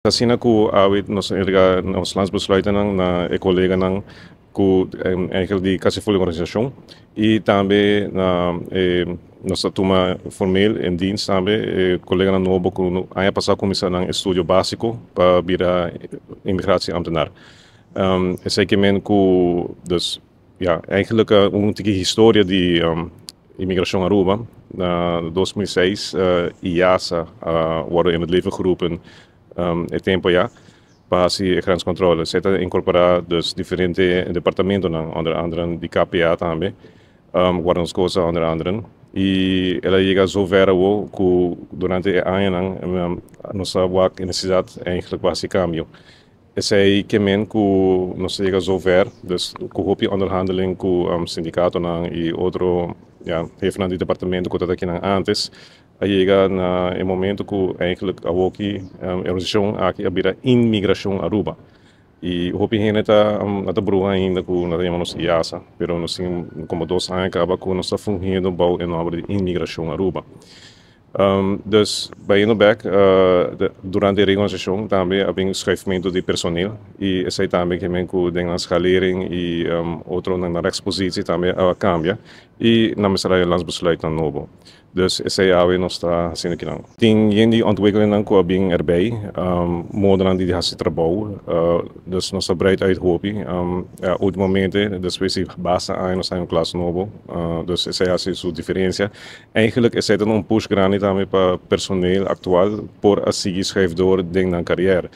Asina ku awe nos a entregá nos landsbesluitennan na e koleganan ku eigenlijk di kasi ful organisashon i tambe na e nos a tuma formeel in dienst tambe e koleganan nobo ku aña pasá kuminsá nan estudio básiko pa bira immigratieambtenaar. Esei ke men ku dus ya eigenlijk un tiki historia di Immigracion Aruba. Na 2006 IASA a wòrdu in het leven geroepen e tempo ya pa hasi e grenscontrole. Esei ta incorpora dus diferente departamentonan, onder anderen di KPA tambe, Guarda nos Costa onder anderen. I el a yega zover awo ku durante e añanan nos a wak e nesesidat eigenlijk pa hasi kambio. Esei ke men ku nos a yega zover, dus ku hopi onderhandeling ku sindikatonan i otro ya hefnan di departamento ku tabata akinan antes, a yega na e momento ku eigenlijk awoki e organisashon aki a bira Inmigrashon Aruba. I hopi hende ta na ta bruha ainda ku nan ta yama nos IASA, pero nos tin komo 2 aña kaba ku nos ta fungiendo bou e nòmber di Inmigrashon Aruba. Dus bayendo bek durante e reorganisashon tambe a bin schuifmento di personeel i esei tambe ke men ku den nan schalering i otronan na rechtspositie tambe a kambia i nan mester a landsbesluitnan nobo. Dus esei awe nos ta hasiendo kinan. Tin yen di ontwikkelingnan ku a bin erbij, modonan di hasi trabou, dus nos ta breid uit hopi. Ja, ultimamente despues di basta aña nos ta haña un klas nobo, dus esei hasi su diferensia. Eigenlijk esei ta un push grandi tambe pa personeel aktual por a sigui schuif door den nan karièr.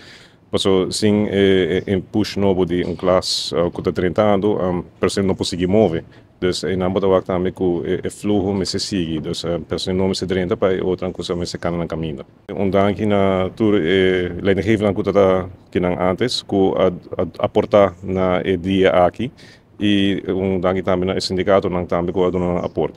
Paso sin e push nobo di un klas ku ta drentando, personeel no por sigui move. Dus einan bo ta wak tambe ku e fluho mester sigui. Dus personeel no mester drenta pa e otronan ku sa mester kana nan kaminda. Un danki na tur e leidinggevernan ku tabata kinan antes ku a aporta na e dia aki i un danki tambe na e sindikatonan tambe ku a duna nan aporte.